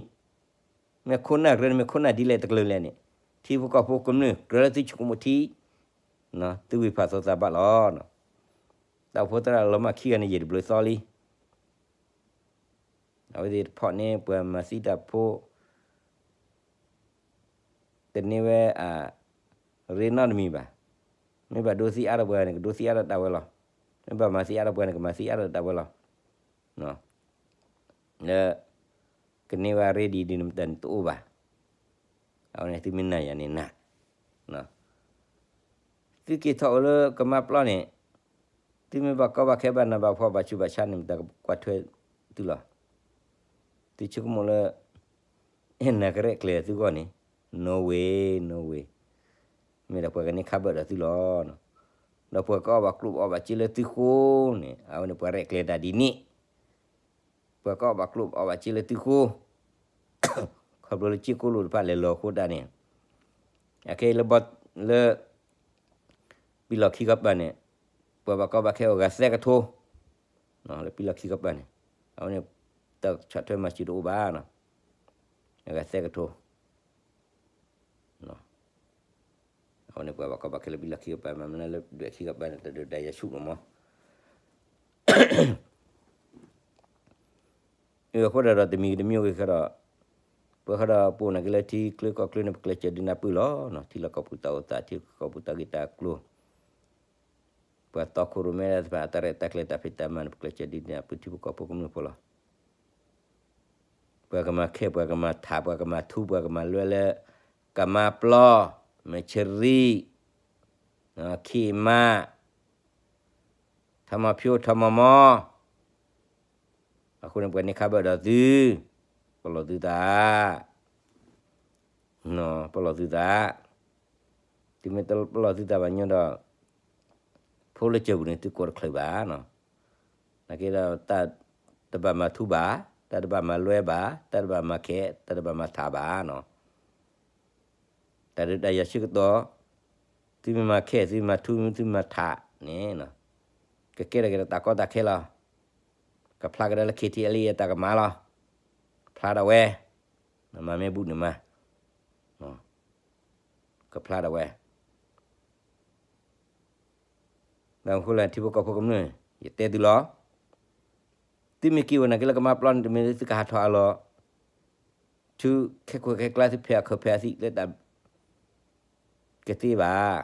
ၤ, မ့ၢ်ခိၣ်နၢ်ကရၢန့ၣ် မ့ၢ်ခိၣ်နၢ်ဒ်လဲၣ်တကလုာ်လဲၣ်န့ၣ်, ထံဖိကီၢ်ဖိကမျၢၢ် ကြၢးလၢသုဆိကမိၣ်ထံ, သုဝံၢ်ဖးသိသးဘၣ်လီၤ. တၢ်အိၣ်ဖှိၣ်သရၣ်လီၤမၢ်ခံဂၤန့ၣ် ယံာ်တဘျုးသီလံ အဝဲသ့ၣ်တဖၣ်န့ၣ် ပှၤမၤသံတၢ်ဖိ တန့ၢ်ဝဲအရ့နီတမံၤဘၣ်. မ့ၢ်ဘၣ်ဒိသံအါထီၣ်ပှၤန့ၣ် ကဒိသံအါထီၣ်ဒၣ်ဝဲလီၤ. မ့ၢ်ဘၣ်မၤသံအါထီၣ်ပှၤန့ၣ် ကမၤသံအါထီၣ်ဒၣ်ဝဲလီၤ. လၢ ကန့ၢ်ဝဲအရ့ဒ်ဒ်န့ၣ်တအိၣ်ဘၣ်. အဝဲန့ၣ်သုမ့ၢ်နာ်ယၤန့ၣ်နာ် သုက့ၤထီၣ်အိၣ်လၢကမါပျီန့ၣ်, သုမ့ၢ်ဘၣ်ကီဘၣ်ခဲဘၣ်နးဘၣ်ဖှီၣ်ဘၣ်ဆူးဘၣ်ဆါန့ၣ် မတၤကကွၢ်ထွဲသုလီၤ. သုဆိကမိၣ်လၢ အဲၣ်နၤကရဲၣ်ကျဲၤသုဂီၢ်န့ၣ်, no way, no way, မ့ၢ်ဒီးပှၤကန့ၢ်ခးဘၢၣ်ဒီးသုလီၤ. ဒီးပှၤကအီၣ်ဘၣ်ကျိၣ်အီၣ်ဘၣ်စ့လၢသုဃိန့ၣ် အဝဲန့ၣ်ပှၤရဲၣ်ကျဲၤတၢ်ဒ်န့ၣ် ပှၤကအီၣ်ဘၣ်ကျိၣ်အီၣ်ဘၣ်စ့လၢသုဃိ, ခီဖျိလၢစ့ကိၣ်လိာ်တဖၣ်လဲၤလီၤအဃိတၢ်န့ၣ်, အခဲအံၤလၢဘီ လၢ ပံလီၢ်ခံကပၤန့ၣ်, ပှၤဘၣ်ကီဘၣ်ခဲအိၣ်ဂၤသၢကထိ, လၢပံလီၢ်ခံကပၤန့ၣ်, အဝဲန့ၣ် တၢ်ဆီၣ်ထွဲမၤစၢၤတအိၣ်ဘၣ်နီၤ, အဂၤသၢကထိ အဝဲန့ၣ်ပှၤဘၣ်ကီဘၣ်ခဲလၢပံလီၢ်ခံကပၤ မ့ၢ်မ့ၢ်လၢဒွဲၣ်ခံကပၤန့ၣ် တဒုးဒါယၤဆူၣ်နီၤမး. အဃိဒီးတမံၤတမံၤဂ့ၤခဲဒီး, ပဃီဒီးပအိၣ်နာ်က့လၢထံချၢကီၢ်ချၢန့ၣ် ပကျဲးစၢးဒုးနၢ်ပၢၢ်လီၤ. ထံလီၢ်ကီၢ်ပူၤတၢ်အိၣ်သး ထံကီၢ်ပူၤတၢ်ဂ့ၢ်တၢ်ကျိၤ, ပှၤတီခိၣ်ရိၣ်မဲသ့ၣ်တဖၣ် အတၢ်ရဲၣ်တၢ်ကျဲၤတၢ်ဖံးတၢ်မၤန့ၣ် ပကျဲးစၢးဒုးနၢ်ပၢၢ်ထံဖိကီၢ်ဖိကမျၢၢ်ဖိလီၤ. ပှၤကမၤခဲ ပှၤကမၤထး ပှၤကမၤထူ ပှၤကမၤလွဲလၢ ကမါပျီ, မဲၢ်ဆရံ, ခ့မါ, ထမီဖၠိ ထမီမီ, အဃိန့ၣ် ပှၤန့ၢ်ခါဘၢၣ်ဒီးသု, ပလီၢ်သုသး, ပလီၢ်သုသး, သုမ့ၢ်တပလီၢ်သုသးဘၣ်ညီဒီး, ဖိလၢကၢၤပူၤန့ၣ် သုကိးတချုးဘၣ်နီၤ, နာ်က့ဒီး တၢ်တဘၣ်မၤထူဘၣ်, တၢ်တဘၣ်မၤလွဲဘၣ်, တၢ်တဘၣ်မၤခဲ, တၢ်တဘၣ်မၤထးဘၣ်နီၤ, တၢ်ဒုးတၢ်ယၤဆၢကတီၢ်, သုမ့ၢ်မၤခဲ သုမၤထူ သုမၤထးန့ၣ်, ကကဲထီၣ်က့ၤဒီးတၢ်ကီတၢ်ခဲလီၤ, ကဖျါကဒါလၢ KTLA အတၢ်ကမၣ်လီၤ, ဖျါဒၣ်ဝဲ, မၤမ့ၢ်ဘူၣ်န့ၣ်မၤ, ကဖျါဒၣ်ဝဲ, ဘၣ်မနုၤဃိလဲၣ် ထံဖိကီၢ်ဖိကမျၢၢ်, ယတဲသုလီၤ, သုမ့ၢ်က့ၤဝဲနာ်က့လၢကမါပျီန့ၣ် တမ့ၢ်လၢသုကဟးထီၣ်အလီၢ်, ဆူခဲခိၣ်ခဲကျါ သုဖဲးအခိၣ်ဖဲးအသံးလၢတၢ်ကသ့ဘၣ်,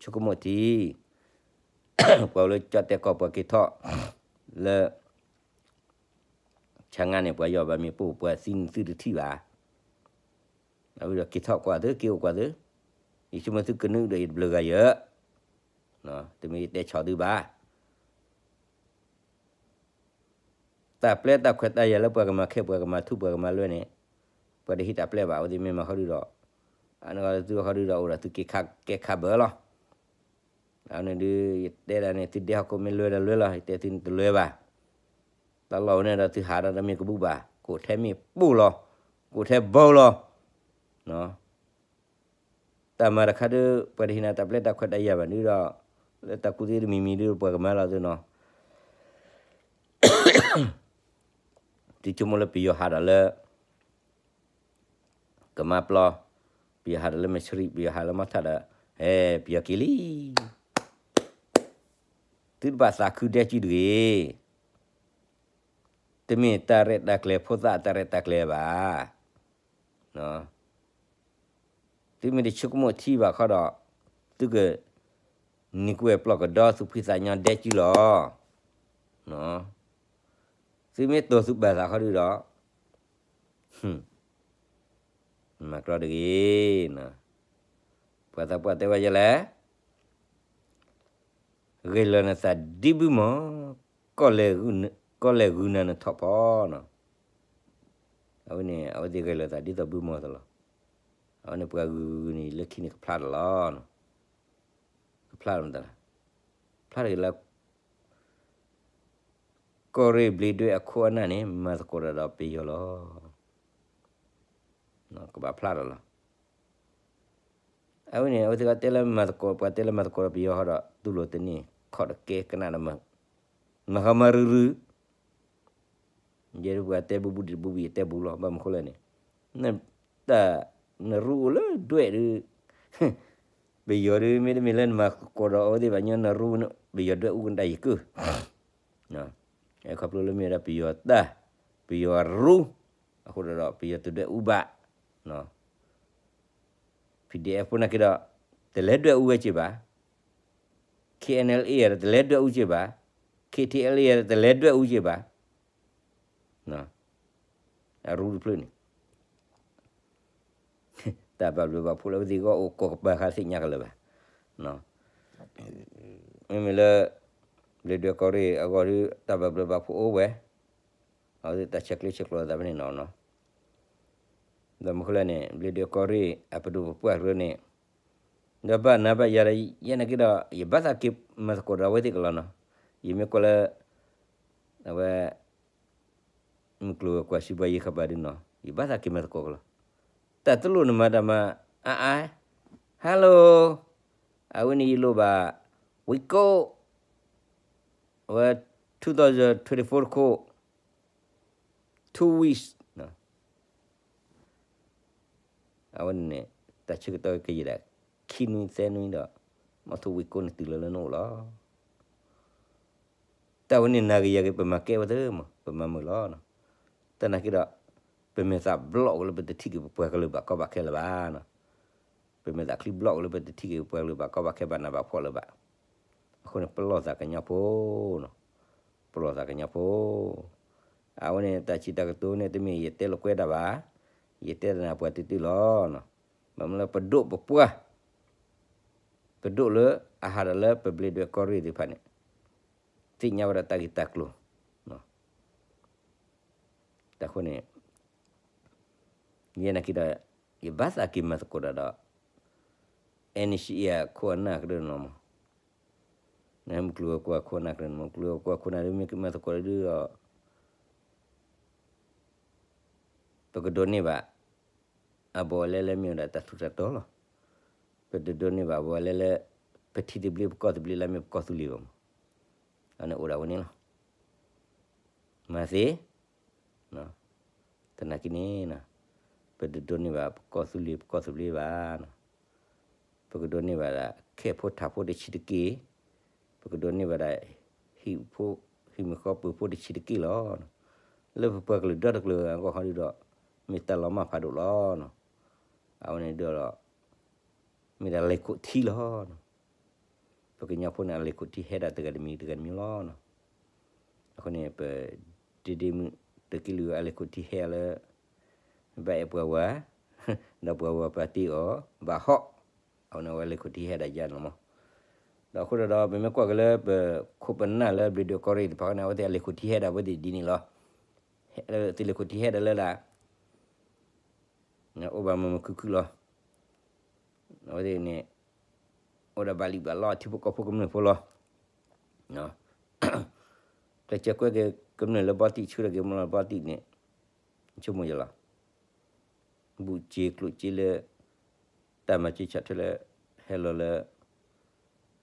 ဆိကမိၣ်ထံ, ပှၤအိၣ်လၢကၠီၣ်တဲၣ်ကီၢ်ပှၤက့ၤထီၣ်, လၢ ဆါငါန့ၣ် ပှၤယီၢ်ဘၣ်မ့ၢ်ပိၢ်ပှၤသံန့ၣ်သုတထံၣ်ဘၣ်, အဝဲဒီးက့ၤထီၣ်ကွၢ်သု က့ၤအိၣ်ကွၢ်သု, ယဆိကမိၣ်သုကနုာ်ဒီးယတဘျုးဂၤယၢ, တမ့ၢ်ယတဲဆီၣ်သုဘၣ်, တၢ်ပျဲတၢ်ခွဲးတၢ်ယာ်လၢပှၤကမၤခဲ ပှၤကမၤထူ ပှၤကမၤလွဲန့ၣ်, ပှၤတဟံးတၢ်ပျဲဘၣ် အဝဲသ့ၣ်မ့ၢ်မၤဃီဒုဒီး, အန့ၣ်သုဃီဒုဒီးအိၣ်ဒီးသုက့ၤခးကဲခးဘၢလီၤ, အန့ၣ်ဒုး ယတဲဒၣ်န့ၣ် သုဒဲဟီၣ်ခိၣ်မ့ၢ်လွဲဒီးလွဲလီၤ ယတဲသုန့ၣ်တလွဲဘၣ်, တၢ်လီၢ်ဝဲန့ၣ်ဒီးသုဟးဒီးတမ့ၢ်ကဘူၣ်ဘၣ် ကိးထဲမ့ၢ်ပိၢ်လီၤ, ကိးထဲဘီလီၤ, တၢ်မၤတခါဒုး ပှၤတဟ့ၣ်နၤတၢ်ပျဲတၢ်ခွဲးတၢ်ယာ်ဘၣ်ဒုဒီး, လၢတၢ်ကူၣ်သ့တမံၤမံၤဒုးပှၤကမၤလီၤသုနီၤ, သုဆိကမိၣ်လၢပယီၤဟးဒီးလၢ ကမါပျီ, ပယီၤဟးဒီးလၢမဲၣ်ဆရံး ပယီၤဟးလၢမီထၣ်ဒီး, ဟဲ ပယီၤက့ၤလံ, သုတဘၣ်သးခုဒဲကံတဂ့ၤ, တမ့ၢ်တၢ်ရဲၣ်တၢ်ကျဲၤဖိသၣ်တၢ်ရဲၣ်တၢ်ကျဲၤဘၣ် သုမ့ၢ်တဆိကမိၣ်ထံဘၣ်ခီဒီး, သုကနံၤကွဲပျီၢ်ကဒီးသုဖှံသးညီဒဲကံလီၤ, သုမ့ၢ်တိၢ်သုဘၣ်သးခီဒုဒီး, မၤကြီတဂ့ၤ, ပှၤသးပှၢ်တဲဝဲယဲလဲၣ် ဂဲၤလၢာ်နသးဒ်ဘုမီၢ်, ကီၢ်လဲၢ်ဂုၤနၤနထီၣ်ဖီနီၤ, အဝဲန့ၣ် အဝဲသ့ၣ်ဂဲၤလၢာ်သးဒ်သိးဘုမီၢ်သလီၤ, အဝဲန့ၣ်ပှၤဂုၤဂုၤန့ၣ်လၢခံန့ၣ်ကဖျါတလီၤ, ကဖျါတမတၤလၢ, ဖျါတဂ့ၤလၢ ကီၢ်ရ့ၣ်ဘျ့းဒွဲၣ်အခိၣ်အနၢ်န့ၣ် မၤသကိးတၢ်ဒီးပယီၤလီၤ, ကဘၣ်ဖျါတလီၤ အဝဲန့ၣ် အဝဲသ့ၣ်ကတဲလၢမၤသကိး ပှၤတဲလၢမၤသကိးဒီးပယီၤဟီဒီး တူၢ်လိာ်တန့ၢ် ခီၣ်တကဲကနၣ်တမုာ်, မၤဃီမၤရုရု, ယဲဒၣ်ပှၤတဲဘူးဘူးဒံးတဘူးဘူး ယတဲဘူးလီၤ ဘၣ်မနုၤဃိလဲၣ်န့ၣ်, တၢ် နရူအိၣ်လၢဒွဲၣ်ဒုး ပယီၤဒုး မ့တမ့ၢ်လၢနမၤသကိးဒီးအဝဲသ့ၣ်ဘၣ်ညီ နရူ ပယီၤဒွဲၣ်အူကနၣ်ယကၢၢ်, ခီဖျိလၢမ့ၢ်ဝဲဒၣ်ပယီၤတၢ်, ပယီၤရူ, အဃိဒီးပယီၤတဒွဲၣ်အူဘၣ်, PDF ဖိနာ်က့ဒီး တလဲၤဒွဲၣ်အူဝဲက့ၤဘၣ်, KNLA ဒီး တလဲၤဒွဲၣ်အူက့ၤဘၣ်, KTLA ဒီး တလဲၤဒွဲၣ်အူက့ၤဘၣ်, အရူတဖျၢၣ်န့ၣ် တၢ်ဘၣ်ဘျုးဘၣ်ဖှိၣ်လၢအဝဲသ့ၣ်အဂီၢ်အိၣ်ကိးကပၤဃါသ့ၣ်ညါကလၢၤဘၣ်, မ့မ့ၢ်လၢ ဘျ့းဒွဲၣ်ကီၢ်ရ့ၣ်အဂီၢ်ဒီး တၢ်ဘၣ်ဘျုးဘၣ်ဖှိၣ်အိၣ်ဝဲ, အဝဲသ့ၣ်တၢ်ဆဲးကျိးဆဲးကျိးသးဖဲန့ၣ်နီၤနီၤ, ဒီးမနုၤဃိလဲၣ်န့ၣ် ဘျ့းဒွဲၣ်ကီၢ်ရ့ၣ်အပဒိၣ်ပပှၢ်ရၢန့ၣ်, ဒီးဘၣ်နၤဘၣ်ယၤဒီး ယဲနာ်က့ဒီး ယဘၣ်သးက့ၤမၤသကိးဒီးအဝဲသ့ၣ်ကလီနီၤ, ယမ့ၢ်ကွၢ်လၢ အဝဲ မုၢ်ကျိၤဝဲၤကွာ်စံးဘှါယံၤဃာ်ဘၣ်ဒုနီၤ ယဘၣ်သးက့ၤမၤသကိးကလီ, တၢ်တလိၣ်နမၤတၢ်မၤ အါအါ, hello, အဝဲန့ၣ်ယလိၣ်ဘၣ် ဝံကိး, အဝဲ two thousand twenty-four တခိၣ်, two weeks, အဝဲန့ၣ် တၢ်ဆၢကတီၢ်ကယံာ်ဒၣ် ခံနွံသၢနွံဒီး မီထိၣ်ဝံကိးန့ၣ်တုၤလီၤလၢနအိၣ်လီၤ. တၢ်ဝဲန့ၣ်နၤဂ့ၤယၤဂ့ၤ ပမၤကဲဝဲသ့မး ပမၤမုာ်လီၤ. တၢ်နာ်က့ဒီး ပမဲာ်သးဘျီၣ်ဝဲလၢပတထံၣ်က့ၤပပှၤကလုာ်ဘၣ်ကီဘၣ်ခဲလၢၤဘၣ်. ပမဲာ်သးချံဘျီၣ်ဝဲလၢပတထံၣ်က့ၤပပှၤကလုာ်ဘၣ်ကီဘၣ်ခဲဘၣ်နးဘၣ်ဖှီၣ်လၢၤဘၣ်. အဃိန့ၣ် ပလီၢ်သးကညီဖိ, ပလီၢ်သးကညီဖိ. အဝဲန့ၣ်တၢ်စံးတၢ်ကတိၤန့ၣ် တမ့ၢ်ယတဲလိာ်ကွဲတၢ်ဘၣ်, ယတဲတၢ်န့ၣ်ပှၤတတုၤလီၤ. ဘၣ်မနုၤလၢပဒိၣ်ပပှၢ် ပဒိၣ်လၢအဟးဒီးလၢပဘျ့းဒွဲၣ်ကီၢ်ရ့ၣ်သ့ၣ်တဖၣ်န့ၣ်, သ့ၣ်ညါဝဲဒၣ်တၢ်ဂ့ၢ်တၢ်ကျိၤ, တၢ်ဃိန့ၣ် ယဲနာ်က့ဒီး ယဘၣ်သးက့ၤမၤသကိးတၢ်ဒီး အဲန့ၣ် ရှံအခိၣ်အနၢ်ကရၢန့ၣ်လီၤမး, မုၢ်ကျိၤဝဲၤကွာ်ခိၣ်နၢ်ကရၢန့ၣ် မုၢ်ကျိၤဝဲၤကွာ်ခိၣ်နၢ်ဒ်မ့ၢ်ကမၤသကိးဒ်ဒီး ပကဒိးန့ၢ်ဘၣ် အဘူးအလဲလၢမ့ၢ်ဝဲဒၣ်တၢ်ထူးတၢ်တီၤလီၤ. ပတဒိးန့ၢ်ဘၣ်အဘူးအလဲလၢ ပထံသဘျ့ပကီၢ်သဘျ့လၢမ့ၢ်ပကီၢ်သူလ့ၤဘၣ်မး, အန့ၣ်အိၣ်ဒၣ်ဝဲန့ၣ်လီၤ. မၤသ့, သနာ်က့န့ၣ် ပတဒိးန့ၢ်ဘၣ်ပကီၢ်သူလ့ၤပကီၢ်သဘျ့ဘၣ်, ပကဒိးန့ၢ်ဘၣ်ဒၣ် ခဲၣ်ဖိထးဖိတဆံးတက့ၢ်, ပကဒိးန့ၢ်ဘၣ်ဒၣ် ဟံၣ်ဖိ ဟံၣ်မ့ၢ်ဃီပၢၤဖိတဆံးတက့ၢ်လီၤ. လၢပပှၤကလုာ်ဒီတကလုာ်အဂီၢ်ဟီဒုဒီး မ့ၢ်တၢ်လီၤမၢ်ဖးဒိၣ်လီၤ. အဝဲန့ၣ်ဒုဒီး မ့ၢ်ဒၣ်လဲၤခိၣ်ထံလီၤ. ပကညီဖိန့ၣ် အလဲၤခိၣ်ထံဟဲဒၣ်တဂၤတမံၤတဂၤတမံၤလီၤ. အဃိန့ၣ် ပဒ့ဒ့မုၣ်တက့ၢ်လုၢ်အလဲၤခိၣ်ထံဟဲအီၤလၢ ဘၣ်အဲၣ်ပှၤဝၤ, ဒီးပှၤဝၤပာ်တ့ၢ်အီၤ ဘၣ်ဟီၣ်, အဝဲန့ၣ်အဝဲလဲၤခိၣ်ထံဟဲဒၣ်ယါန့ၣ်လီၤမး. ဒီးအဃိဒီး ပမ့ၢ်ကွၢ်က့ၤလၢပခိၣ်ပနၢ်လၢဘျံးဒွဲၣ်ကီၢ်ရ့ၣ်တဖၣ်န့ၣ် အဝဲသ့ၣ်အလဲၤခိၣ်ထံဟဲဒၣ်အဝဲသ့ၣ်ဒ်န့ၣ်လီၤ. သုလဲၤခိၣ်ထံဟဲဒၣ်လၢဒၣ် အိၣ်ဘၣ်မုာ်မုာ်ခုၣ်ခုၣ်လီၤ. အဝဲသ့ၣ်န့ၣ် အိၣ်ဒီးဘၣ်လံၣ်ဘၣ်လီထံဖိကီၢ်ဖိကမျၢၢ်ဖိလီၤ. ကျဲးစၢးကွဲက့ၤကမျၢၢ်လၢဘီတံၢ် ဆှၢထီၣ်က့ၤမ့ၢ်လီၤဘီတံၢ်န့ၣ် ဆိကမိၣ်ယလီၤ. ဘူးစ့ကျိၣ်စ့လၢ တၢ်မၤစၢၤဆၢထၢၣ်လၢ ဟဲလီၤလၢ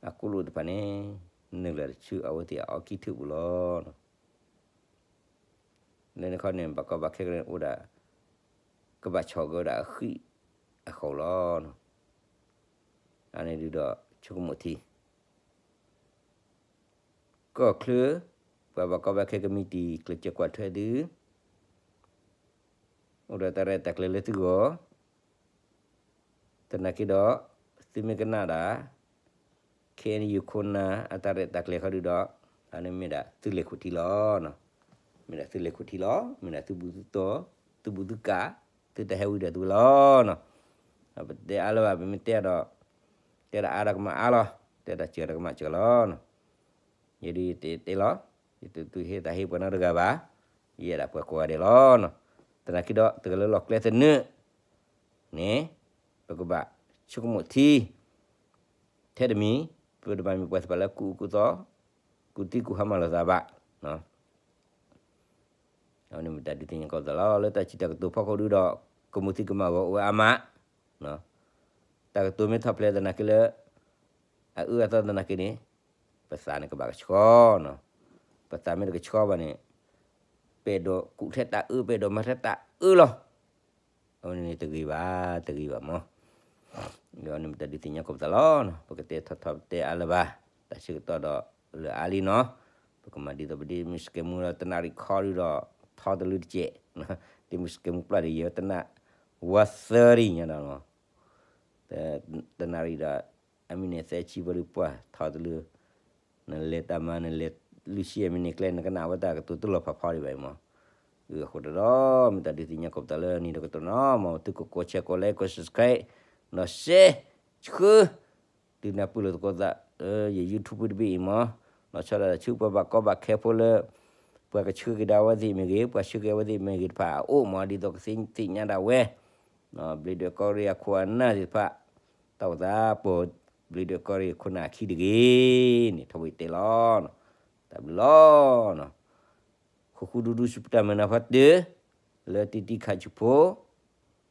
အကိၣ်လိၣ်တဖၣ်န့ၣ် နုာ်လီၤတဆူအဝဲသ့ၣ်အအီကံၢ်ထူၣ်ပူၤလီၤ. လၢန့ၣ်ခီန့ၣ် ဘၣ်ကီဘၣ်ခဲကရၢန့ၣ်အိၣ်ဒၣ် ကဘၣ်ဆီၣ်က့ၤဝဲဒၣ်အဃံအဃီလီၤ. အန့ၣ်ဒုဒီး ဆိကမိၣ်ထံ ကီၢ်ချၢ ပှၤဘၣ်ကီဘၣ်ခဲကမံးတံာ် ကျဲးစၢးကွၢ်ထွဲသု အိၣ်ဒီးတၢ်ရဲၣ်တၢ်ကျဲၤလၢသုဂီၢ် သနာ်က့ဒီး သုမ့ၢ်ကနၣ်ဒၣ် ခ့ၣ်အဲၣ်ယူၣ်ခိၣ်နၢ် အတၢ်ရဲၣ်တၢ်ကျဲၤဃီဒုဒီး အန့ၣ်မ့ၢ်ဒၣ်သုလဲၤခိၣ်ထံလီၤ. မ့ၢ်ဒၣ်သုလဲၤခိၣ်ထံလီၤ. မ့ၢ်ဒၣ်သုဘူးသုတီၤ သုဘူးသုကၣ် သုတၢ်ဟဲဝံၤဒီးသုဝဲလီၤ. ပတဲအါလၢၤဘၣ် ပမ့ၢ်တဲဒီး တဲဒၣ်အါဒီးကမၣ်အါလီၤ. တဲဒၣ်စှၤဒီးကမၣ်စှၤလီၤ. ယဲဒုးယတဲတဲလီၤ. ယတသူၣ်ဟ့သးဟ့ပှၤနီတဂၤဘၣ်. ယအဲၣ်ဒၣ်ပှၤကိးဂၤဒဲးလီၤ. သနာ်က့ဒီး တဂၤလၢလီၢ်ကျဲသနၢၣ်န့ၣ် ပကဘၣ်ဆိကမိၣ်ထံ ထဲတမံၤ ပတဘၣ်မ့ၢ်ပှၤသ့ၣ်တဖၣ်လၢကူၣ်အူကူၣ်သီ ကူၣ်သံကူၣ်ဟါမၢ်လိာ်သးဘၣ်. အဝဲန့ၣ်မ့ၢ်တၢ်ဒုးသ့ၣ်ညါကီးပသးလီၤ. လၢတၢ်စံးတၢ်ကတိၤဖီခိၣ်ဒုဒီး ကမူၣ်သံကမၣ်ဂီၤအိၣ်ဝဲအါမး. တၢ်ကတိၤမ့ၢ်ထီၣ်ဖျဲးသနာ်က့လၢ အအၢအသီသနာ်က့န့ၣ် ပသးန့ၣ်ကဘၣ်ကဆှီ, ပသးမ့ၢ်တကဆှီဘၣ်န့ၣ် ပအဲၣ်ဒိးကူၣ်ထဲတၢ်အၢ ပအဲၣ်ဒိးမၤထဲတၢ်အၢလီၤ. အဝဲန့ၣ်တဂ့ၤဘၣ် တဂ့ၤဘၣ်မး. ဒီးန့ၣ်မ့ၢ်တၢ်ဒုးသ့ၣ်ညါကီးပသးလီၤ. ပကတဲထီၣ်ထီပတဲအါလၢၤဘၣ်. တၢ်ဆၢကတီၢ်ဒီးလၢအါလံနီၤ. ပကမၤဒ်သိးပဒ်မုၢ်စကဲမူဒီးတနၣ်ရံၣ်ခီဒုဒီး ထီတလုတကဲး, ဒ်မုၢ်စကဲမူပျၢ်ဒီးယဲတနၣ် one thirty ညါဒီး တနၣ်ရံၣ်ဒီး အမံးနံးသၢဆံဘၣ်ဒုးပှၢ်ထီတလု နလဲၤတၢ်မၤ နလဲၤလွံၢ်ဆံအမံးနံးကျဲ နကနၣ်ဝဲတၢ်ကတိၤတလီၤဖးဖီဒံးဘၣ်အံၤမး. အဃိဒီး မ့ၢ်တၢ်ဒုးသ့ၣ်ညါကီးပသးလၢနံၤဒီးကတိၤနီၤမး သုကကိး share ကိး like ကိး subscribe နီၤ share ဆှၢ ဒုးနၢ်ပၢၢ်လိာ်သကိးသး ယ YouTube တဘ့ၣ်အံၤမး လီၤဆီဒၣ်တၢ်ဆူပှၤဘၣ်ကီဘၣ်ခဲဖိလၢ ပှၤကဆှၢက့ၤဒၣ်အဝဲသ့ၣ်မ့ၢ်ဂ့ၤ ပှၤဆှၢက့ၤအဝဲသ့ၣ်မ့ၢ်ဂ့ၤတဖၣ်အအိၣ်မး ဒ်သိးကသ့ၣ်ညါဒၣ်ဝဲ ဘျံးဒွဲၣ်ကီၢ်ရ့ၣ်အခိၣ်အနၢ်သ့ၣ်တဖၣ် တၢ်အိၣ်သးပှဲၤ ဘျံးဒွဲၣ်ကီၢ်ရ့ၣ်အခိၣ်နၢ်အခံတဂ့ၤန့ၣ် ထီဘိတဲလီၤ. တၢ်ဘျုးလီၤ. ဃူဃူဒူဒူဆူပတၢ်မုာ်နၢ်ဖးတၢၢ် လၢတံတံခးဆူဖိ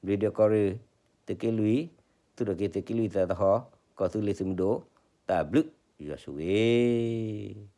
ဘျံးဒွဲၣ်ကီၢ်ရ့ၣ် သုးက့လွံၢ် သူၣ်ထီၣ်က့ၤသုးက့လွံၢ်သးသဟီၣ် ကီၢ်သူလ့ၤသုးမုၢ်ဒိၣ် တၢ်ဘျုးယွၤဆိၣ်ဂ့ၤ